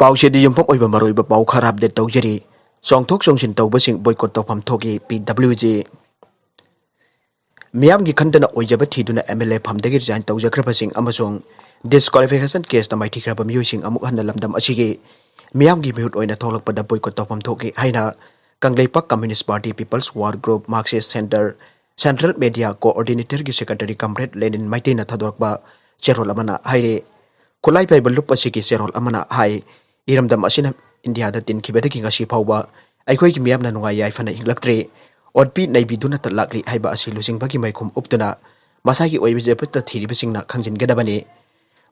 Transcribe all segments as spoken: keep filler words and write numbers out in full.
ꯄꯥꯎꯁꯤꯗꯤ ꯌꯨꯝꯐꯝ ꯑꯣꯏꯕ ꯃꯔꯨꯑꯣꯏꯕ ꯄꯥꯎ ꯈꯔ ꯑꯞꯗꯦꯠ ꯇꯧꯖꯔꯤ꯫ ꯆꯣꯡꯊꯣꯛ ꯆꯣꯡꯁꯤꯟ ꯇꯧꯕꯁꯤꯡ ꯕꯣꯏꯀꯣꯠ ꯇꯧꯐꯝ ꯊꯣꯛꯏ, ꯄꯤ ꯗꯕ꯭ꯂꯤꯎ ꯖꯦ꯫ ꯃꯤꯌꯥꯝꯒꯤ ꯈꯟꯗꯅ ꯑꯣꯏꯖꯕ ꯊꯤꯗꯨꯅ ꯑꯦꯝ ꯑꯦꯜ ꯑꯦ ꯐꯝꯗꯒꯤ ꯔꯤꯖꯥꯏꯟ ꯇꯧꯖꯈ꯭ꯔꯕꯁꯤꯡ ꯑꯃꯁꯨꯡ ꯗꯤꯁꯀ꯭ꯋꯥꯂꯤꯐꯤꯀꯦꯁꯟ ꯀꯦꯁꯇ ꯃꯥꯏꯊꯤꯈ꯭ꯔꯕ ꯃꯤꯑꯣꯏꯁꯤꯡ ꯑꯃꯨꯛ ꯍꯟꯅ ꯂꯝꯗꯝ ꯑꯁꯤꯒꯤ ꯃꯤꯌꯥꯝꯒꯤ ꯃꯤꯍꯨꯠ ꯑꯣꯏꯅ ꯊꯣꯛꯂꯛꯄꯗ ꯕꯣꯏꯀꯣꯠ ꯇꯧꯐꯝ ꯊꯣꯛꯏ ꯍꯥꯏꯅ Kangleipak communist party, people's war group, Marxist centre, central media ꯀꯣꯑꯣꯔꯗꯤꯅꯦꯇꯔꯒꯤ ꯁꯦꯀ꯭ꯔꯦꯇꯔꯤ ꯀꯝꯔꯦꯗ ꯂꯦꯅꯤꯟ ꯃꯩꯇꯩꯅ ꯊꯥꯗꯣꯔꯛꯄ ꯆꯦꯔꯣꯜ ꯑꯃꯅ ꯍꯥꯏꯔꯤ꯫ ꯈꯨꯠꯂꯥꯏ ꯄꯥꯏꯕ ꯂꯨꯞ ꯑꯁꯤꯒꯤ ꯆꯦꯔꯣꯜ ꯑꯃꯅ ꯍꯥꯏ, ꯏꯔꯝꯗꯝ ꯑꯁꯤꯅ ꯏꯟꯗꯤꯌꯥꯗ ꯇꯤꯟꯈꯤꯕꯗꯒꯤ ꯉꯁꯤ ꯐꯥꯎꯕ ꯑꯩꯈꯣꯏꯒꯤ ꯃꯤꯌꯥꯝꯅ ꯅꯨꯡꯉꯥꯏ ꯌꯥꯏꯐꯅ ꯍꯤꯡꯂꯛꯇ꯭ꯔꯤ꯫ ꯑꯣꯠꯄꯤ ꯅꯩꯕꯤꯗꯨꯅꯇ ꯂꯥꯛꯂꯤ ꯍꯥꯏꯕ ꯑꯁꯤ ꯂꯨꯆꯤꯡꯕꯒꯤ ꯃꯥꯏꯈꯨꯝ ꯎꯞꯇꯨꯅ ꯃꯁꯥꯒꯤ ꯑꯣꯏꯕ ꯖꯦꯕꯠꯇ ꯊꯤꯔꯤꯕꯁꯤꯡꯅ ꯈꯪꯖꯤꯟꯒꯗꯕꯅꯤ꯫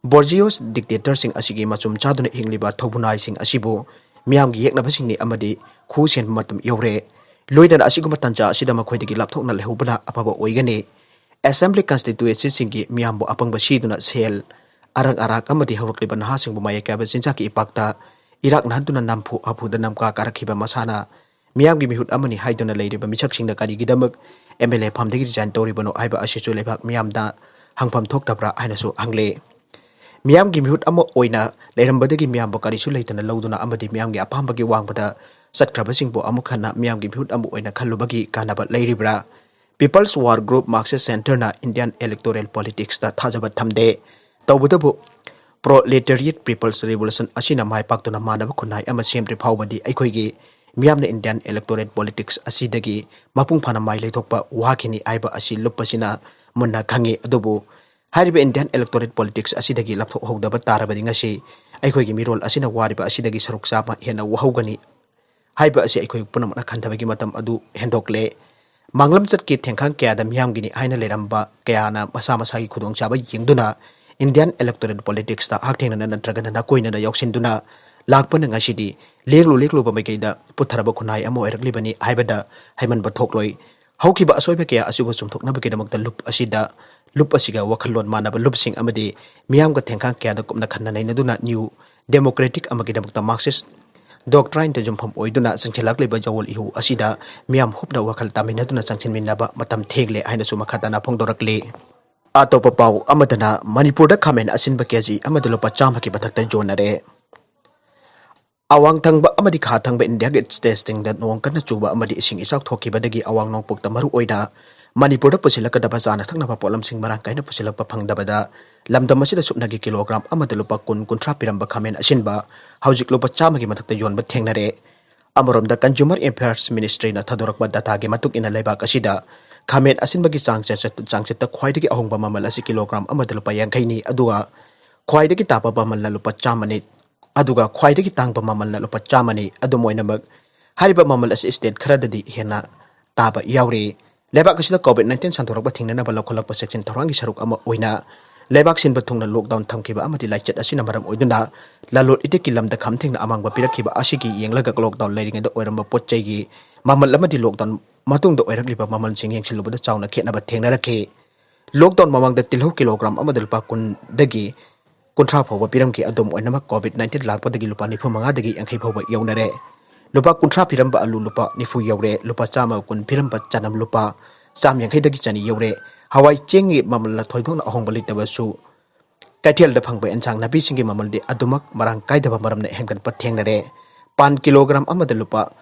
ꯕꯣꯔꯖꯤꯌꯣꯁ ꯗꯤꯛꯇꯦꯇꯔꯁꯤꯡ ꯑꯁꯤꯒꯤ ꯃꯆꯨꯝ ꯆꯥꯗꯨꯅ ꯍꯤꯡꯂꯤꯕ ꯊꯧꯕꯨꯅꯥꯏꯁꯤꯡ ꯑꯁꯤꯕꯨ ꯃꯤꯌꯥꯝꯒꯤ ꯌꯦꯛꯅꯕꯁꯤꯡꯅꯤ ꯑꯃꯗꯤ ꯈꯨ ꯁꯦꯟꯕ ꯃꯇꯝ ꯌꯧꯔꯦ꯫ ꯂꯣꯏꯅꯅ ꯑꯁꯤꯒꯨꯝꯕ ꯇꯥꯟꯖꯥ ꯑꯁꯤꯗ ꯃꯈꯣꯏꯗꯒꯤ ꯂꯥꯞꯊꯣꯛꯅ ꯂꯩꯍꯧꯕꯅ ꯑꯐꯕ ꯑꯣꯏꯒꯅꯤ꯫ ꯑꯦꯁꯦꯝꯕ꯭ꯂꯤ ꯀꯟꯁꯇꯤꯇ꯭ꯋꯦꯟꯁꯤꯁꯤꯡꯒꯤ ꯃꯤꯌꯥꯝꯕꯨ ꯑꯄꯪꯕ ꯁꯤꯗꯨꯅ ꯁꯦꯜ, ꯑꯔꯪ ꯑꯔꯥꯛ ꯑꯃꯗꯤ ꯍꯧꯔꯛꯂꯤꯕ ꯅꯍꯥꯁꯤꯡꯕꯨ ꯃꯌꯥꯏ ꯀꯥꯏꯕ ꯆꯤꯟꯖꯥꯛꯀꯤ ꯏꯄꯥꯛꯇ ꯏꯔꯥꯛꯅꯍꯟꯗꯨꯅ ꯅꯝꯐꯨ ꯍꯥꯐꯨꯗ ꯅꯝꯀꯥ ꯀꯥꯔꯛꯈꯤꯕ ꯃꯁꯥꯅ ꯃꯤꯌꯥꯝꯒꯤ ꯃꯤꯍꯨꯠ ꯑꯃꯅꯤ ꯍꯥꯏꯗꯨꯅ ꯂꯩꯔꯤꯕ ꯃꯤꯁꯛꯁꯤꯡꯅ ꯀꯔꯤꯒꯤꯗꯃꯛ ꯑꯦꯝ ꯑꯦꯜ ꯑꯦ ꯐꯝꯗꯒꯤ ꯔꯤꯖꯥꯏꯟ ꯇꯧꯔꯤꯕꯅꯣ ꯍꯥꯏꯕ ꯑꯁꯤꯁꯨ ꯂꯩꯕꯥꯛ ꯃꯤꯌꯥꯝꯗ ꯍꯪꯐꯝ ꯊꯣꯛꯇꯕ꯭ꯔꯥ ꯍꯥꯏꯅꯁꯨ ꯍꯪꯂꯦ꯫ ꯃꯤꯌꯥꯝꯒꯤ ꯃꯤꯍꯨꯠ ꯑꯃ ꯑꯣꯏꯅ ꯂꯩꯔꯝꯕꯗꯒꯤ ꯃꯤꯌꯥꯝꯕꯨ ꯀꯔꯤꯁꯨ ꯂꯩꯇꯅ ꯂꯧꯗꯨꯅ ꯑꯃꯗꯤ ꯃꯤꯌꯥꯝꯒꯤ ꯑꯄꯥꯝꯕꯒꯤ ꯋꯥꯡꯃꯗ ꯆꯠꯈ꯭ꯔꯕꯁꯤꯡꯕꯨ ꯑꯃꯨꯛ ꯍꯟꯅ ꯃꯤꯌꯥꯝꯒꯤ ꯃꯤꯍꯨꯠ ꯑꯃ ꯑꯣꯏꯅ ꯈꯜꯂꯨꯕꯒꯤ ꯀꯥꯟꯅꯕ ꯂꯩꯔꯤꯕ꯭ꯔꯥ? ꯄꯤꯄꯜꯁ ꯋꯥꯔ ꯒ꯭ꯔꯨꯞ ꯃꯥꯔꯛꯁꯤꯁ ꯁꯦꯟꯇꯔꯅ ꯏꯟꯗꯤꯌꯥꯟ ꯏꯂꯦꯛꯇꯣꯔꯦꯜ ꯄꯣꯂꯤꯇꯤꯛꯁꯇ ꯊꯥꯖꯕ ꯊꯝꯗꯦ꯫ ꯇꯧꯕꯇꯕꯨ ꯄ꯭ꯔꯣꯂꯦꯇꯦꯔꯤꯌꯦꯠ ꯄꯤꯄꯜꯁ ꯔꯤꯚꯣꯂꯨꯁꯟ ꯑꯁꯤꯅ ꯃꯥꯏ ꯄꯥꯛꯇꯨꯅ ꯃꯥꯟꯅꯕ ꯈꯨꯟꯅꯥꯏ ꯑꯃ ꯁꯦꯝꯗ꯭ꯔꯤ ꯐꯥꯎꯕꯗꯤ ꯑꯩꯈꯣꯏꯒꯤ ꯃꯤꯌꯥꯝꯅ ꯏꯟꯗꯤꯌꯥꯟ ꯏꯂꯦꯛꯇꯣꯔꯦꯜ ꯄꯣꯂꯤꯇꯤꯛꯁ ꯑꯁꯤꯗꯒꯤ ꯃꯄꯨꯡ ꯐꯥꯅ ꯃꯥꯏ ꯂꯩꯊꯣꯛꯄ ꯋꯥꯈꯤꯅꯤ ꯍꯥꯏꯕ ꯑꯁꯤ ꯂꯨꯞ ꯑꯁꯤꯅ ꯃꯨꯟꯅ ꯈꯪꯉꯤ꯫ ꯑꯗꯨꯕꯨ ꯍꯥꯏꯔꯤꯕ ꯏꯟꯗꯤꯌꯥꯟ ꯏꯂꯦꯛꯇꯣꯔꯦꯜ ꯄꯣꯂꯤꯇꯤꯛꯁ ꯑꯁꯤꯗꯒꯤ ꯂꯥꯞꯊꯣꯛꯍꯧꯗꯕ ꯇꯥꯔꯕꯗꯤ ꯉꯁꯤ ꯑꯩꯈꯣꯏꯒꯤ ꯃꯤꯔꯣꯜ ꯑꯁꯤꯅ ꯋꯥꯔꯤꯕ ꯑꯁꯤꯗꯒꯤ ꯁꯔꯨꯛ ꯆꯥꯝꯃ ꯍꯦꯟꯅ ꯋꯥꯍꯧꯒꯅꯤ ꯍꯥꯏꯕ ꯑꯁꯤ ꯑꯩꯈꯣꯏ ꯄꯨꯝꯅꯃꯛꯅ ꯈꯟꯊꯕꯒꯤ ꯃꯇꯝ ꯑꯗꯨ ꯍꯦꯟꯗꯣꯛꯂꯦ꯫ ꯃꯥꯡꯂꯝꯆꯠꯀꯤ ꯊꯦꯡꯈꯥꯡ ꯀꯌꯥꯗ ꯃꯤꯌꯥꯝꯒꯤꯅꯤ ꯍꯥꯏꯅ ꯂꯩꯔꯝꯕ ꯀꯌꯥꯅ ꯃꯁꯥ ꯃꯁꯥꯒꯤ ꯈꯨꯗꯣꯡꯆꯥꯕ ꯌꯦꯡꯗꯨꯅ ꯏꯟꯗꯤꯌꯥꯟ ꯏꯂꯦꯛꯇꯣꯔꯦꯜ ꯄꯣꯂꯤꯇꯤꯛꯁꯇ ꯍꯛꯊꯦꯡꯅꯅ ꯅꯠꯇ꯭ꯔꯒꯅ ꯅꯥꯀꯣꯏꯅꯅ ꯌꯥꯎꯁꯤꯟꯗꯨꯅ ꯂꯥꯛꯄꯅ ꯉꯁꯤꯗꯤ ꯂꯦꯡꯂꯨ ꯂꯦꯡꯂꯨꯕ ꯃꯥꯏꯀꯩꯗ ꯄꯨꯊꯔꯕ ꯈꯨꯟꯅꯥꯏ ꯑꯃ ꯑꯣꯏꯔꯛꯂꯤꯕꯅꯤ ꯍꯥꯏꯕꯗ ꯍꯥꯏꯃꯟꯕ ꯊꯣꯛꯂꯣꯏ꯫ ꯍꯧꯈꯤꯕ ꯑꯁꯣꯏꯕ ꯀꯌꯥ ꯑꯁꯤꯕꯨ ꯆꯨꯝꯊꯣꯛꯅꯕꯒꯤꯗꯃꯛꯇ ꯂꯨꯞ ꯑꯁꯤꯗ, ꯂꯨꯞ ꯑꯁꯤꯒ ꯋꯥꯈꯜꯂꯣꯟ ꯃꯥꯟꯅꯕ ꯂꯨꯞꯁꯤꯡ ꯑꯃꯗꯤ ꯃꯤꯌꯥꯝꯒ ꯊꯦꯡꯈꯥꯡ ꯀꯌꯥꯗ ꯀꯨꯞꯅ ꯈꯟꯅ ꯅꯩꯅꯗꯨꯅ ꯅ꯭ꯌꯨ ꯗꯦꯃꯣꯀ꯭ꯔꯦꯇꯤꯛ ꯑꯃꯒꯤꯗꯃꯛꯇ ꯃꯥꯔꯛꯁꯤꯁ ꯗꯣꯛꯇ꯭ꯔꯥꯏꯟꯗ ꯌꯨꯝꯐꯝ ꯑꯣꯏꯗꯨꯅ ꯆꯪꯁꯤꯜꯂꯛꯂꯤꯕ ꯌꯥꯑꯣꯜ ꯏꯍꯧ ꯑꯁꯤꯗ ꯃꯤꯌꯥꯝ ꯍꯨꯞꯅ ꯋꯥꯈꯜ ꯇꯥꯃꯤꯟꯅꯗꯨꯅ ꯆꯪꯁꯤꯟꯃꯤꯟꯅꯕ ꯃꯇꯝ ꯊꯦꯡꯂꯦ ꯍꯥꯏꯅꯁꯨ ꯃꯈꯥ ꯇꯥꯅ ꯐꯣꯡꯗꯣꯔꯛꯂꯤ꯫ ꯑꯇꯣꯞꯄ ꯄꯥꯎ ꯑꯃꯗꯅ ꯃꯅꯤꯄꯨꯔꯗ ꯈꯥꯃꯦꯟ ꯑꯁꯤꯟꯕ ꯀꯦꯖꯤ ꯑꯃꯗ ꯂꯨꯄꯥ ꯆꯥꯝꯃꯒꯤ ꯃꯊꯛꯇ ꯌꯣꯟꯅꯔꯦ꯫ ꯑꯋꯥꯡ ꯊꯪꯕ ꯑꯃꯗꯤ ꯈꯥ ꯊꯪꯕ ꯏꯟꯗꯤꯌꯥꯒꯤ ꯁ꯭ꯇꯦꯠꯁꯤꯡꯗ ꯅꯣꯡ ꯀꯟꯅ ꯆꯨꯕ ꯑꯃꯗꯤ ꯏꯁꯤꯡ ꯏꯆꯥꯎ ꯊꯣꯛꯈꯤꯕꯗꯒꯤ ꯑꯋꯥꯡ ꯅꯣꯡꯄꯣꯛꯇ ꯃꯔꯨ ꯑꯣꯏꯅ ꯃꯅꯤꯄꯨꯔꯗ ꯄꯨꯁꯤꯜꯂꯛꯀꯗꯕ ꯆꯥꯅ ꯊꯛꯅꯕ ꯄꯣꯠꯂꯝꯁꯤꯡ ꯃꯔꯥꯡ ꯀꯥꯏꯅ ꯄꯨꯁꯤꯜꯂꯛꯄ ꯐꯪꯗꯕꯗ ꯂꯝꯗꯝ ꯑꯁꯤꯗ ꯁꯨꯞꯅꯒꯤ ꯀꯤꯂꯣꯒ꯭ꯔꯥꯝ ꯑꯃꯗ ꯂꯨꯄꯥ ꯀꯨꯟ ꯀꯨꯟꯊ꯭ꯔꯥ ꯄꯤꯔꯝꯕ ꯈꯥꯃꯦꯟ ꯑꯁꯤꯟꯕ ꯍꯧꯖꯤꯛ ꯂꯨꯄꯥ ꯆꯥꯝꯃꯒꯤ ꯃꯊꯛꯇ ꯌꯣꯟꯕ ꯊꯦꯡꯅꯔꯦ꯫ ꯑꯃꯔꯣꯝꯗ Consumer Affairs Ministryꯅ ꯊꯥꯗꯣꯔꯛꯄ dataꯒꯤ ꯃꯇꯨꯡ ꯏꯟꯅ ꯂꯩꯕꯥꯛ ꯑꯁꯤꯗ ꯈꯥꯃꯦꯟ ꯑꯁꯤꯟꯕꯒꯤ ꯆꯥꯡꯆꯠ-, ꯆꯥꯡꯆꯠꯇ ꯈ꯭ꯋꯥꯏꯗꯒꯤ ꯑꯍꯣꯡꯕ ꯃꯃꯜ ꯑꯁꯤ ꯀꯤꯂꯣꯒ꯭ꯔꯥꯝ ꯑꯃꯗ ꯂꯨꯄꯥ ꯌꯥꯡꯈꯩꯅꯤ, ꯑꯗꯨꯒ ꯈ꯭ꯋꯥꯏꯗꯒꯤ ꯇꯥꯕ ꯃꯃꯜꯅ ꯂꯨꯄꯥ ꯆꯥꯝꯃꯅꯤ, ꯑꯗꯨꯒ ꯈ꯭ꯋꯥꯏꯗꯒꯤ ꯇꯥꯡꯕ ꯃꯃꯜꯅ ꯂꯨꯄꯥ ꯆꯥꯝꯃꯅꯤ꯫ ꯑꯗꯨꯝ ꯑꯣꯏꯅꯃꯛ, ꯍꯥꯏꯔꯤꯕ ꯃꯃꯜ ꯑꯁꯤ state ꯈꯔꯗꯗꯤ ꯍꯦꯟꯅ ꯇꯥꯕ ꯌꯥꯎꯔꯤ꯫ ꯂꯩꯕꯥꯛ ꯑꯁꯤꯗ COVID nineteen ꯁꯟꯗꯣꯔꯛꯄ ꯊꯤꯡꯅꯅꯕ ꯂꯧꯈꯠꯂꯛꯄ ꯆꯦꯛꯁꯤꯟ ꯊꯧꯔꯥꯡꯒꯤ ꯁꯔꯨꯛ ꯑꯃ ꯑꯣꯏꯅ ꯂꯩꯕꯥꯛ ꯁꯤꯟꯕ ꯊꯨꯡꯅ lockdown ꯊꯝꯈꯤꯕ ꯑꯃꯗꯤ ꯂꯥꯏꯆꯠ ꯑꯁꯤꯅ ꯃꯔꯝ ꯑꯣꯏꯗꯨꯅ ꯂꯂꯣꯟ ꯏꯇꯤꯛꯀꯤ ꯂꯝꯗ ꯈꯝ ꯊꯦꯡꯅ ꯑꯃꯥꯡꯕ ꯄꯤꯔꯛꯈꯤꯕ ꯑꯁꯤꯒꯤ ꯌꯦꯡꯂꯒ lockdown ꯂꯩꯔꯤꯉꯩꯗ ꯑꯣꯏꯔꯝꯕ ꯄꯣꯠ ꯆꯩꯒꯤ ꯃꯃꯜ ꯑꯃꯗꯤ lockdown ꯃꯇꯨꯡꯗ ꯑꯣꯏꯔꯛꯂꯤꯕ ꯃꯃꯜꯁꯤꯡ ꯌꯦꯡꯁꯤꯜꯂꯨꯕꯗ ꯆꯥꯎꯅ ꯈꯦꯠꯅꯕ ꯊꯦꯡꯅꯔꯛꯈꯤ꯫ Lockdown ꯃꯃꯥꯡꯗ ꯇꯤꯜꯍꯧ ꯀꯤꯂꯣꯒ꯭ꯔꯥꯝ ꯑꯃꯗ ꯂꯨꯄꯥ ꯀꯨꯟꯗꯒꯤ ꯀꯨꯟꯊ꯭ꯔꯥ ꯐꯥꯎꯕ ꯄꯤꯔꯝꯈꯤ꯫ ꯑꯗꯨꯝ ꯑꯣꯏꯅꯃꯛ, COVID nineteen ꯂꯥꯛꯄꯗꯒꯤ ꯂꯨꯄꯥ ꯅꯤꯐꯨ ꯃꯉꯥꯗꯒꯤ ꯌꯥꯡꯈꯩ ꯐꯥꯎꯕ ꯌꯧꯅꯔꯦ꯫ ꯂꯨꯄꯥ ꯀꯨꯟꯊ꯭ꯔꯥ ꯄꯤꯔꯝꯕ ꯑꯂꯨ ꯂꯨꯄꯥ ꯅꯤꯐꯨ ꯌꯧꯔꯦ꯫ ꯂꯨꯄꯥ ꯆꯥꯝꯃꯒ ꯀꯨꯟ ꯄꯤꯔꯝꯕ ꯆꯅꯝ ꯂꯨꯄꯥ ꯆꯥꯝ ꯌꯥꯡꯈꯩꯗꯒꯤ ꯆꯅꯤ ꯌꯧꯔꯦ꯫ ꯍꯋꯥꯏ ꯆꯦꯡꯒꯤ ꯃꯃꯜꯅ ꯊꯣꯏꯗꯣꯛꯅ ꯑꯍꯣꯡꯕ ꯂꯩꯇꯕꯁꯨ, ꯀꯩꯊꯦꯜꯗ ꯐꯪꯕ ꯑꯦꯟꯁꯥꯡ ꯅꯥꯄꯤꯁꯤꯡꯒꯤ ꯃꯃꯜꯗꯤ ꯑꯗꯨꯃꯛ ꯃꯔꯥꯡ ꯀꯥꯏꯗꯕ ꯃꯔꯝꯅ ꯍꯦꯟꯒꯠꯄ ꯊꯦꯡꯅꯔꯦ꯫ ꯄꯥꯟ ꯀꯤꯂꯣꯒ꯭ꯔꯥꯝ ꯑꯃꯗ ꯂꯨꯄꯥ,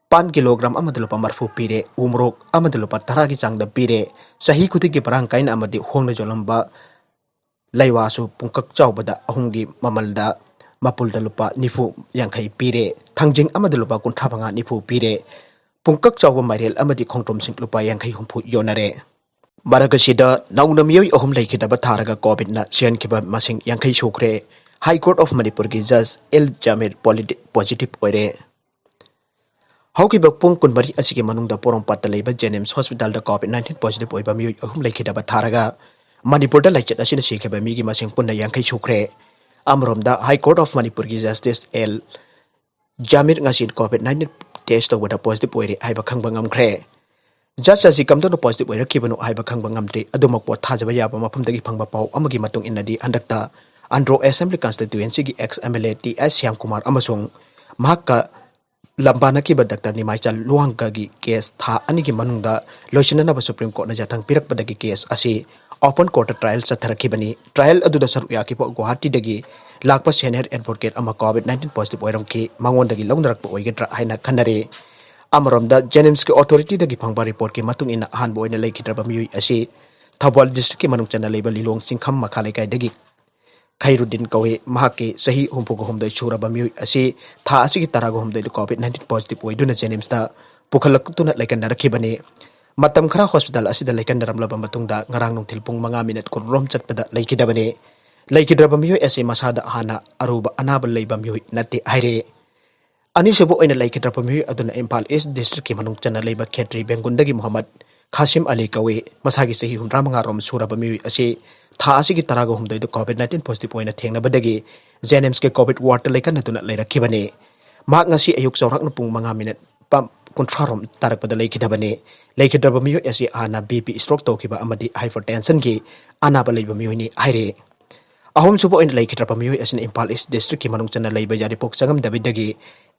ꯄꯥꯟ ꯀꯤꯂꯣꯒ꯭ꯔꯥꯝ ꯑꯃꯗ ꯂꯨꯄꯥ ꯃꯔꯐꯨ ꯄꯤꯔꯦ꯫ ꯎ ꯃꯣꯔꯣꯛ ꯑꯃꯗ ꯂꯨꯄꯥ ꯇꯔꯥꯒꯤ ꯆꯥꯡꯗ ꯄꯤꯔꯦ꯫ ꯆꯍꯤ ꯈꯨꯗꯤꯡꯒꯤ ꯃꯔꯥꯡ ꯀꯥꯏꯅ ꯑꯃꯗꯤ ꯍꯣꯡꯅ ꯌꯣꯜꯂꯝꯕ ꯂꯩꯋꯥꯁꯨ ꯄꯨꯡꯀꯛ ꯆꯥꯎꯕꯗ ꯑꯍꯨꯝꯒꯤ ꯃꯃꯜꯗ ꯃꯄꯨꯜꯗ ꯂꯨꯄꯥ ꯅꯤꯐꯨ ꯌꯥꯡꯈꯩ ꯄꯤꯔꯦ꯫ ꯊꯥꯡꯖꯤꯡ ꯑꯃꯗ ꯂꯨꯄꯥ ꯀꯨꯟꯊ꯭ꯔꯥ ꯃꯉꯥ ꯅꯤꯐꯨ ꯄꯤꯔꯦ꯫ ꯄꯨꯡꯀꯛ ꯆꯥꯎꯕ ꯃꯥꯏꯔꯦꯜ ꯑꯃꯗꯤ ꯈꯣꯡꯗ꯭ꯔꯨꯝꯁꯤꯡ ꯂꯨꯄꯥ ꯌꯥꯡꯈꯩ ꯍꯨꯝꯐꯨ ꯌꯣꯟꯅꯔꯦ꯫ ꯃꯔꯛ ꯑꯁꯤꯗ ꯅꯧꯅ ꯃꯤꯑꯣꯏ ꯑꯍꯨꯝ ꯂꯩꯈꯤꯗꯕ ꯊꯥꯔꯒ COVIDꯅ ꯁꯤꯍꯟꯈꯤꯕ ꯃꯁꯤꯡ ꯌꯥꯡꯈꯩ ꯁꯨꯈ꯭ꯔꯦ꯫ High Court of ꯃꯅꯤꯄꯨꯔꯒꯤ Judge ꯑꯦꯜ ꯖꯥꯃꯤꯔ ꯄꯣꯂꯤꯇꯤ-, positive ꯑꯣꯏꯔꯦ꯫ ꯍꯧꯈꯤꯕ ꯄꯨꯡ ꯀꯨꯟꯃꯔꯤ ꯑꯁꯤꯒꯤ ꯃꯅꯨꯡꯗ ꯄꯣꯔꯣꯝꯄꯥꯠꯇ ꯂꯩꯕ ꯖꯦꯅꯤꯝꯁ ꯍꯣꯁꯄꯤꯇꯥꯜꯗ COVID nineteen positive ꯑꯣꯏꯕ ꯃꯤꯑꯣꯏ ꯑꯍꯨꯝ ꯂꯩꯈꯤꯗꯕ ꯊꯥꯔꯒ ꯃꯅꯤꯄꯨꯔꯗ ꯂꯥꯏꯆꯠ ꯑꯁꯤꯅ ꯁꯤꯈꯤꯕ ꯃꯤꯒꯤ ꯃꯁꯤꯡ ꯄꯨꯟꯅ ꯌꯥꯡꯈꯩ ꯁꯨꯈ꯭ꯔꯦ꯫ ꯑꯃꯔꯣꯝꯗ, High Court of ꯃꯅꯤꯄꯨꯔꯒꯤ Justice ꯑꯦꯜ ꯖꯥꯃꯤꯔ ꯉꯁꯤ COVID nineteen test ꯇꯧꯕꯗ positive ꯑꯣꯏꯔꯦ ꯍꯥꯏꯕ ꯈꯪꯕ ꯉꯝꯈ꯭ꯔꯦ꯫ Judge ꯑꯁꯤ ꯀꯝꯗꯧꯅ positive ꯑꯣꯏꯔꯛꯈꯤꯕꯅꯣ ꯍꯥꯏꯕ ꯈꯪꯕ ꯉꯝꯗ꯭ꯔꯤ꯫ ꯑꯗꯨꯃꯛꯄꯨ ꯊꯥꯖꯕ ꯌꯥꯕ ꯃꯐꯝꯗꯒꯤ ꯐꯪꯕ ꯄꯥꯎ ꯑꯃꯒꯤ ꯃꯇꯨꯡ ꯏꯟꯅꯗꯤ, ꯍꯟꯗꯛꯇ ꯑꯟꯗ꯭ꯔꯣ Assembly Constituencyꯒꯤ ex MLA T S Shyamkumar ꯑꯃꯁꯨꯡ ꯃꯍꯥꯛꯀ ꯂꯝꯕꯥꯅꯈꯤꯕ ꯗꯥꯛꯇꯔ ꯅꯤꯃꯥꯏꯆꯥ ꯂꯨꯋꯥꯡꯒꯒꯤ ꯀꯦꯁ ꯊꯥ ꯑꯅꯤꯒꯤ ꯃꯅꯨꯡꯗ ꯂꯣꯏꯁꯤꯟꯅꯅꯕ ꯁꯨꯄ꯭ꯔꯤꯝ ꯀꯣꯔꯠꯅ ꯌꯥꯊꯪ ꯄꯤꯔꯛꯄꯗꯒꯤ ꯀꯦꯁ ꯑꯁꯤ ꯑꯣꯄꯟ ꯀꯣꯔꯠꯇ ꯇ꯭ꯔꯥꯌꯦꯜ ꯆꯠꯊꯔꯛꯈꯤꯕꯅꯤ꯫ ꯇ꯭ꯔꯥꯌꯦꯜ ꯑꯗꯨꯗ ꯁꯔꯨꯛ ꯌꯥꯈꯤꯕ ꯒꯨꯋꯥꯍꯥꯇꯤꯗꯒꯤ ꯂꯥꯛꯄ ꯁꯦꯅꯤꯌꯔ ꯑꯦꯗꯚꯣꯀꯦꯠ ꯑꯃ ꯀꯣꯚꯤꯗ ꯅꯥꯏꯟꯇꯤꯟ ꯄꯣꯖꯤꯇꯤꯚ ꯑꯣꯏꯔꯝꯈꯤ꯫ ꯃꯉꯣꯟꯗꯒꯤ ꯂꯧꯅꯔꯛꯄ ꯑꯣꯏꯒꯗ꯭ꯔꯥ ꯍꯥꯏꯅ ꯈꯟꯅꯔꯤ꯫ ꯑꯃꯔꯣꯝꯗ, ꯖꯦꯅꯤꯝꯁꯀꯤ ꯑꯣꯊꯣꯔꯤꯇꯤꯗꯒꯤ ꯐꯪꯕ ꯔꯤꯄꯣꯔꯠꯀꯤ ꯃꯇꯨꯡ ꯏꯟꯅ ꯑꯍꯥꯟꯕ ꯑꯣꯏꯅ ꯂꯩꯈꯤꯗ꯭ꯔꯕ ꯃꯤꯑꯣꯏ ꯑꯁꯤ ꯊꯧꯕꯥꯜ ꯗꯤꯁꯇ꯭ꯔꯤꯛꯀꯤ ꯃꯅꯨꯡ ꯆꯟꯅ ꯂꯩꯕ ꯂꯤꯂꯣꯡ ꯆꯤꯡꯈꯝ ꯃꯈꯥ ꯂꯩꯀꯥꯏꯗꯒꯤ ꯈꯩꯔꯨꯗꯤꯟ ꯀꯧꯏ꯫ ꯃꯍꯥꯛꯀꯤ ꯆꯍꯤ ꯍꯨꯝꯐꯨꯒ ꯍꯨꯝꯗꯣꯏ ꯁꯨꯔꯕ ꯃꯤꯑꯣꯏ ꯑꯁꯤ ꯊꯥ ꯑꯁꯤꯒꯤ ꯇꯔꯥꯒ ꯍꯨꯝꯗꯣꯏꯗ ꯀꯣꯚꯤꯗ ꯅꯥꯏꯟꯇꯤꯟ ꯄꯣꯖꯤꯇꯤꯚ ꯑꯣꯏꯗꯨꯅ ꯖꯦꯅꯤꯝꯁꯇ ꯄꯨꯈꯠꯂꯛꯇꯨꯅ ꯂꯩꯀꯟꯅꯔꯛꯈꯤꯕꯅꯤ꯫ ꯃꯇꯝ ꯈꯔ ꯍꯣꯁꯄꯤꯇꯥꯜ ꯑꯁꯤꯗ ꯂꯩꯀꯟꯅꯔꯝꯂꯕ ꯃꯇꯨꯡꯗ ꯉꯔꯥꯡ ꯅꯨꯡꯊꯤꯜ ꯄꯨꯡ ꯃꯉꯥ ꯃꯤꯅꯠ ꯀꯨꯟꯔꯣꯝ ꯆꯠꯄꯗ ꯂꯩꯈꯤꯗꯕꯅꯤ꯫ ꯂꯩꯈꯤꯗ꯭ꯔꯕ ꯃꯤꯑꯣꯏ ꯑꯁꯤ ꯃꯁꯥꯗ ꯍꯥꯟꯅ ꯑꯔꯨꯕ ꯑꯅꯥꯕ ꯂꯩꯕ ꯃꯤꯑꯣꯏ ꯅꯠꯇꯦ ꯍꯥꯏꯔꯤ꯫ ꯑꯅꯤꯁꯨꯕ ꯑꯣꯏꯅ ꯂꯩꯈꯤꯗ꯭ꯔꯕ ꯃꯤꯑꯣꯏ ꯑꯗꯨꯅ ꯏꯝꯐꯥꯜ ꯏꯁ ꯗꯤꯁꯇ꯭ꯔꯤꯛꯀꯤ ꯃꯅꯨꯡ ꯆꯟꯅ ꯂꯩꯕ ꯈꯦꯇ꯭ꯔꯤ ꯕꯦꯡꯒꯨꯟꯗꯒꯤ ꯃꯨꯍꯝꯃꯗ ꯈꯥꯁꯤꯝ ꯑꯂꯤ ꯀꯧꯏ꯫ ꯃꯁꯥꯒꯤ ꯆꯍꯤ ꯍꯨꯝꯗ꯭ꯔꯥ ꯃꯉꯥ ꯔꯣꯝ ꯁꯨꯔꯕ ꯃꯤꯑꯣꯏ ꯑꯁꯤ ꯊꯥ ꯑꯁꯤꯒꯤ ꯇꯔꯥꯒ ꯍꯨꯝꯗꯣꯏꯗ ꯀꯣꯚꯤꯗ ꯅꯥꯏꯟꯇꯤꯟ ꯄꯣꯖꯤꯇꯤꯚ ꯑꯣꯏꯅ ꯊꯦꯡꯅꯕꯗꯒꯤ ꯖꯦꯅꯤꯝꯁꯀꯤ ꯀꯣꯚꯤꯗ ꯋꯥꯔꯗꯇ ꯂꯩꯀꯠꯅꯗꯨꯅ ꯂꯩꯔꯛꯈꯤꯕꯅꯤ꯫ ꯃꯍꯥꯛ ꯉꯁꯤ ꯑꯌꯨꯛ ꯆꯥꯎꯔꯥꯛꯅ ꯄꯨꯡ ꯃꯉꯥ ꯃꯤꯅꯠ ꯄ-, ꯀꯨꯟꯊ꯭ꯔꯥ ꯔꯣꯝ ꯇꯥꯔꯛꯄꯗ ꯂꯩꯈꯤꯗꯕꯅꯤ꯫ ꯂꯩꯈꯤꯗ꯭ꯔꯕ ꯃꯤꯑꯣꯏ ꯑꯁꯤ ꯍꯥꯟꯅ ꯕꯤ ꯄꯤ ꯁ꯭ꯇ꯭ꯔꯣꯛ ꯇꯧꯈꯤꯕ ꯑꯃꯗꯤ ꯍꯥꯏꯄꯔꯇꯦꯟꯁꯟꯒꯤ ꯑꯅꯥꯕ ꯂꯩꯕ ꯃꯤꯑꯣꯏꯅꯤ ꯍꯥꯏꯔꯤ꯫ ꯑꯍꯨꯝꯁꯨꯕ ꯑꯣꯏꯅ ꯂꯩꯈꯤꯗ꯭ꯔꯕ ꯃꯤꯑꯣꯏ ꯑꯁꯤꯅ ꯏꯝꯐꯥꯜ ꯏꯁ ꯗꯤꯁꯇ꯭ꯔꯤꯛꯀꯤ ꯃꯅꯨꯡ ꯆꯟꯅ ꯂꯩꯕ ꯌꯥꯏꯔꯤꯄꯣꯛ ꯆꯪꯉꯝꯗꯕꯤꯗꯒꯤ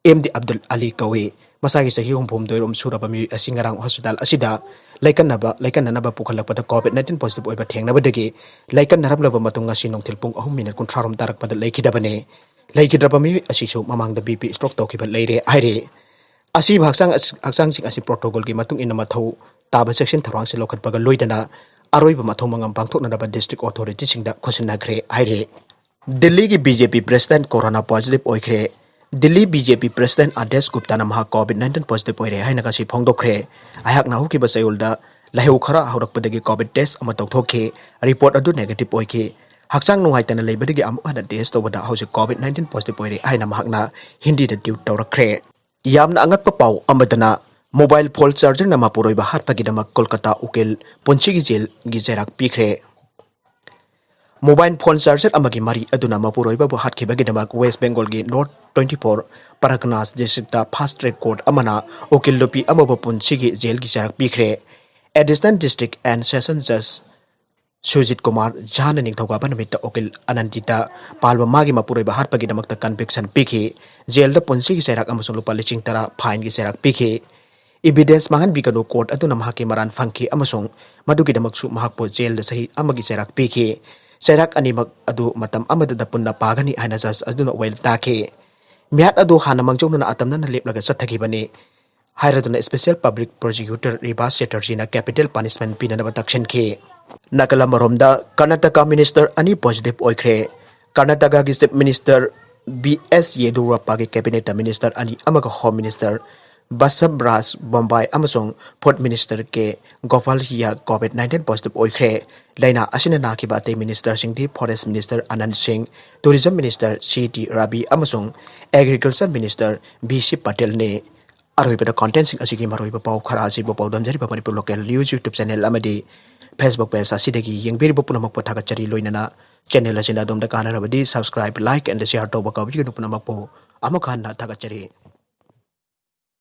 ꯑꯦꯝ ꯗꯤ ꯑꯕꯗꯨꯜ ꯑꯂꯤ ꯀꯧꯏ꯫ ꯃꯁꯥꯒꯤ ꯆꯍꯤ ꯍꯨꯝꯐꯨꯍꯨꯝꯗꯣꯏ ꯔꯣꯝ ꯁꯨꯔꯕ ꯃꯤꯑꯣꯏ ꯑꯁꯤ ꯉꯔꯥꯡ ꯍꯣꯁꯄꯤꯇꯥꯜ ꯑꯁꯤꯗ ꯂꯩꯀꯟꯅꯕ, ꯂꯩꯀꯟꯅꯅꯕ ꯄꯨꯈꯠꯂꯛꯄꯗ ꯀꯣꯚꯤꯗ ꯅꯥꯏꯟꯇꯤꯟ ꯄꯣꯖꯤꯇꯤꯚ ꯑꯣꯏꯕ ꯊꯦꯡꯅꯕꯗꯒꯤ ꯂꯩꯀꯟꯅꯔꯝꯂꯕ ꯃꯇꯨꯡ ꯉꯁꯤ ꯅꯨꯡꯊꯤꯜ ꯄꯨꯡ ꯑꯍꯨꯝ ꯃꯤꯅꯠ ꯀꯨꯟꯊ꯭ꯔꯥ ꯔꯣꯝ ꯇꯥꯔꯛꯄꯗ ꯂꯩꯈꯤꯗꯕꯅꯤ꯫ ꯂꯩꯈꯤꯗ꯭ꯔꯕ ꯃꯤꯑꯣꯏ ꯑꯁꯤꯁꯨ ꯃꯃꯥꯡꯗ ꯕꯤ ꯄꯤ ꯁ꯭ꯇ꯭ꯔꯣꯛ ꯇꯧꯈꯤꯕ ꯂꯩꯔꯦ ꯍꯥꯏꯔꯤ꯫ ꯑꯁꯤꯕ ꯍꯛꯆꯥꯡ ꯑꯁ-, ꯍꯛꯆꯥꯡꯁꯤꯡ ꯑꯁꯤ ꯄ꯭ꯔꯣꯇꯣꯀꯣꯜꯒꯤ ꯃꯇꯨꯡ ꯏꯟꯅ ꯃꯊꯧ ꯇꯥꯕ ꯆꯦꯛꯁꯤꯟ ꯊꯧꯔꯥꯡꯁꯤꯡ ꯂꯧꯈꯠꯄꯒ ꯂꯣꯏꯅꯅ ꯑꯔꯣꯏꯕ ꯃꯊꯧ ꯃꯉꯝ ꯄꯥꯡꯊꯣꯛꯅꯅꯕ ꯗꯤꯁꯇ꯭ꯔꯤꯛ ꯑꯣꯊꯣꯔꯤꯇꯤꯁꯤꯡꯗ ꯈꯨꯠꯁꯤꯟꯅꯈ꯭ꯔꯦ ꯍꯥꯏꯔꯤ꯫ ꯗꯤꯜꯂꯤꯒꯤ ꯕꯤ ꯖꯦ ꯄꯤ ꯄ꯭ꯔꯦꯁꯤꯗꯦꯟꯠ ꯀꯣꯔꯣꯅꯥ ꯄꯣꯖꯤꯇꯤꯚ ꯑꯣꯏꯈ꯭ꯔꯦ꯫ ꯗꯤꯜꯂꯤ ꯕꯤ ꯖꯦ ꯄꯤ ꯄ꯭ꯔꯦꯁꯤꯗꯦꯟꯠ ꯑꯥꯗꯦꯁ ꯒꯨꯞꯇꯥꯅ ꯃꯍꯥꯛ ꯀꯣꯚꯤꯗ ꯅꯥꯏꯟꯇꯤꯟ ꯄꯣꯖꯤꯇꯤꯚ ꯑꯣꯏꯔꯦ ꯍꯥꯏꯅ ꯉꯁꯤ ꯐꯣꯡꯗꯣꯛꯈ꯭ꯔꯦ꯫ ꯑꯩꯍꯥꯛꯅ ꯍꯧꯈꯤꯕ ꯆꯌꯣꯜꯗ ꯂꯥꯏꯍꯧ ꯈꯔ ꯍꯧꯔꯛꯄꯗꯒꯤ ꯀꯣꯚꯤꯗ ꯇꯦꯁ ꯑꯃ ꯇꯧꯊꯣꯛꯈꯤ꯫ ꯔꯤꯄꯣꯔꯠ ꯑꯗꯨ ꯅꯦꯒꯦꯇꯤꯚ ꯑꯣꯏꯈꯤ꯫ ꯍꯛꯆꯥꯡ ꯅꯨꯡꯉꯥꯏꯇꯅ ꯂꯩꯕꯗꯒꯤ ꯑꯃꯨꯛ ꯍꯟꯅ ꯇꯦꯁ ꯇꯧꯕꯗ ꯍꯧꯖꯤꯛ ꯀꯣꯚꯤꯗ ꯅꯥꯏꯟꯇꯤꯟ ꯄꯣꯖꯤꯇꯤꯚ ꯑꯣꯏꯔꯦ ꯍꯥꯏꯅ ꯃꯍꯥꯛꯅ ꯍꯤꯟꯗꯤꯗ ꯇ꯭ꯋꯤꯠ ꯇꯧꯔꯛꯈ꯭ꯔꯦ꯫ ꯌꯥꯝꯅ ꯑꯉꯛꯄ ꯄꯥꯎ ꯑꯃꯗꯅ, ꯃꯣꯕꯥꯏꯜ ꯐꯣꯟ ꯆꯥꯔꯖꯔꯅ ꯃꯄꯨꯔꯣꯏꯕ ꯍꯥꯠꯄꯒꯤꯗꯃꯛ ꯀꯣꯜꯀꯇꯥ ꯎꯀꯤꯜ ꯄꯨꯟꯁꯤꯒꯤ ꯖꯦꯜꯒꯤ ꯆꯩꯔꯥꯛ ꯄꯤꯈ꯭ꯔꯦ꯫ ꯃꯣꯕꯥꯏꯜ ꯐꯣꯟ ꯆꯥꯔꯖꯔ ꯑꯃꯒꯤ ꯃꯔꯤ ꯑꯗꯨꯅ ꯃꯄꯨꯔꯣꯏꯕꯕꯨ ꯍꯥꯠꯈꯤꯕꯒꯤꯗꯃꯛ ꯋꯦꯁ ꯕꯦꯡꯒꯣꯜꯒꯤ north twenty four Parganas district fast track court ꯑꯃꯅ ꯎꯀꯤꯜ ꯅꯨꯄꯤ ꯑꯃꯕꯨ ꯄꯨꯟꯁꯤꯒꯤ ꯖꯦꯜꯒꯤ ꯆꯩꯔꯥꯛ ꯄꯤꯈ꯭ꯔꯦ꯫ ꯑꯦꯗꯤꯁꯅꯦꯜ ꯗꯤꯁꯇ꯭ꯔꯤꯛ ꯑꯦꯟ ꯁꯦꯁꯟ ꯖꯖ ꯁꯨꯖꯤꯠ ꯀꯨꯃꯥꯔ ꯖꯥꯅ ꯅꯤꯡꯊꯧꯀꯥꯕ ꯅꯨꯃꯤꯠꯇ ꯎꯀꯤꯜ ꯑꯅꯟꯗꯤꯇ ꯄꯥꯜꯕ ꯃꯥꯒꯤ ꯃꯄꯨꯔꯣꯏꯕ ꯍꯥꯠꯄꯒꯤꯗꯃꯛꯇ ꯀꯟꯚꯤꯛꯁꯟ ꯄꯤꯈꯤ꯫ ꯖꯦꯜꯗ ꯄꯨꯟꯁꯤꯒꯤ ꯆꯩꯔꯥꯛ ꯑꯃꯁꯨꯡ ꯂꯨꯄꯥ ꯂꯤꯁꯤꯡ ꯇꯔꯥ ꯐꯥꯏꯟꯒꯤ ꯆꯩꯔꯥꯛ ꯄꯤꯈꯤ꯫ ꯏꯚꯤꯗꯦꯟꯁ ꯃꯥꯡꯍꯟꯕꯤꯒꯅꯨ, ꯀꯣꯔꯠ ꯑꯗꯨꯅ ꯃꯍꯥꯛꯀꯤ ꯃꯔꯥꯟ ꯐꯪꯈꯤ ꯑꯃꯁꯨꯡ ꯃꯗꯨꯒꯤꯗꯃꯛꯁꯨ ꯃꯍꯥꯛꯄꯨ ꯖꯦꯜꯗ ꯆꯍꯤ ꯑꯃꯒꯤ ꯆꯩꯔꯥꯛ ꯄꯤꯈꯤ꯫ ꯆꯩꯔꯥꯛ ꯑꯅꯤꯃꯛ ꯑꯗꯨ ꯃꯇꯝ ꯑꯃꯗꯗ ꯄꯨꯟꯅ ꯄꯥꯒꯅꯤ ꯍꯥꯏꯅ ꯖꯖ ꯑꯗꯨꯅ ꯋꯥꯌꯦꯜ ꯇꯥꯈꯤ꯫ ꯃꯤꯍꯥꯠ ꯑꯗꯨ ꯍꯥꯟꯅ ꯃꯥꯡꯖꯧꯅꯅ ꯑꯇꯝꯅꯅ ꯂꯦꯞꯂꯒ ꯆꯠꯊꯈꯤꯕꯅꯤ ꯍꯥꯏꯔꯗꯨꯅ ꯁ꯭ꯄꯦꯁꯤꯌꯦꯜ ꯄꯕ꯭ꯂꯤꯛ ꯄ꯭ꯔꯣꯁꯤꯀ꯭ꯌꯨꯇꯔ ꯔꯤꯕꯥꯁ ꯆꯦꯇꯔꯖꯤꯅ ꯀꯦꯄꯤꯇꯦꯜ ꯄꯅꯤꯁꯃꯦꯟ ꯄꯤꯅꯅꯕ ꯇꯛꯁꯤꯟꯈꯤ꯫ ꯅꯥꯀꯜ ꯑꯃꯔꯣꯝꯗ ꯀꯔꯅꯥꯇꯀꯥ ꯃꯤꯅꯤꯁꯇꯔ ꯑꯅꯤ ꯄꯣꯖꯤꯇꯤꯚ ꯑꯣꯏꯈ꯭ꯔꯦ꯫ ꯀꯔꯅꯥꯇꯀꯥꯒꯤ ꯆꯤꯐ ꯃꯤꯅꯤꯁꯇꯔ ꯕꯤ ꯑꯦꯁ ꯌꯦꯗꯨꯔꯞꯄꯥꯒꯤ ꯀꯦꯕꯤꯅꯦꯠꯇ ꯃꯤꯅꯤꯁꯇꯔ ꯑꯅꯤ ꯑꯃꯒ ꯍꯣꯝ ꯃꯤꯅꯤꯁꯇꯔ ꯕꯁꯕꯔꯥꯖ ꯕꯣꯝꯕꯥꯏ ꯑꯃꯁꯨꯡ food minister K Gopalaiah Covid nineteen positive ꯑꯣꯏꯈ꯭ꯔꯦ꯫ ꯂꯥꯏꯅꯥ ꯑꯁꯤꯅ ꯅꯥꯈꯤꯕ ꯑꯇꯩ ꯃꯤꯅꯤꯁꯇꯔꯁꯤꯡꯗꯤ forest minister Anan Singh, tourism minister C T Rabi ꯑꯃꯁꯨꯡ ꯑꯦꯒ꯭ꯔꯤꯀꯜꯆꯔ ꯃꯤꯅꯤꯁꯇꯔ ꯕꯤ ꯁꯤ ꯄꯇꯦꯜꯅꯤ꯫ ꯑꯔꯣꯏꯕꯗ ꯀꯣꯟꯇꯦꯟꯁꯤꯡ ꯑꯁꯤꯒꯤ ꯃꯔꯨꯑꯣꯏꯕ ꯄꯥꯎ ꯈꯔ ꯑꯁꯤꯕꯨ ꯄꯥꯎꯗꯝꯖꯔꯤꯕ Manipur local news YouTube channel ꯑꯃꯗꯤ ꯐꯦꯁꯕꯨꯛ ꯄꯦꯖ ꯑꯁꯤꯗꯒꯤ ꯌꯦꯡꯕꯤꯔꯤꯕ ꯄꯨꯝꯅꯃꯛꯄꯨ ꯊꯥꯒꯠꯆꯔꯤ꯫ ꯂꯣꯏꯅꯅ ꯆꯦꯅꯦꯜ ꯑꯁꯤꯅ ꯑꯗꯣꯝꯗ ꯀꯥꯟꯅꯔꯕꯗꯤ subscribe, like and share ꯇꯧꯕ ꯀꯥꯎꯕꯤꯒꯅꯨ꯫ ꯄꯨꯝꯅꯃꯛꯄꯨ ꯑꯃꯨꯛ ꯍꯟꯅ ꯊꯥꯒꯠꯆꯔꯤ꯫